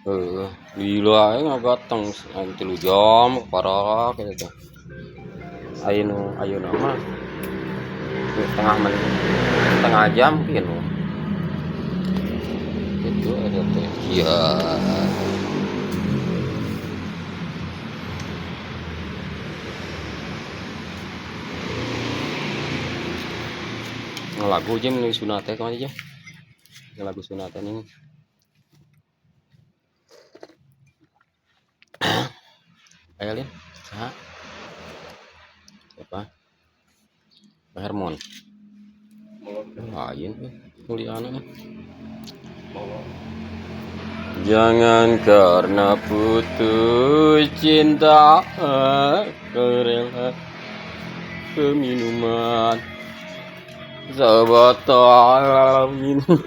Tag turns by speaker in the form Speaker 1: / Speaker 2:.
Speaker 1: Heeh, lila we ngagateng 3 jam parah kitu teh. Aya nu ayeuna mah setengah menit, setengah jam pinuh. Itu eta teh. Iya. Ngalagu jeung nu sunat teh kumaha jeung? Ngalagu sunat teh ning. Ayo Lin, saha? Siapa? Pak Hermon. Lain muliana mah. Jangan karena putus cinta rela ke minuman sebotol minum.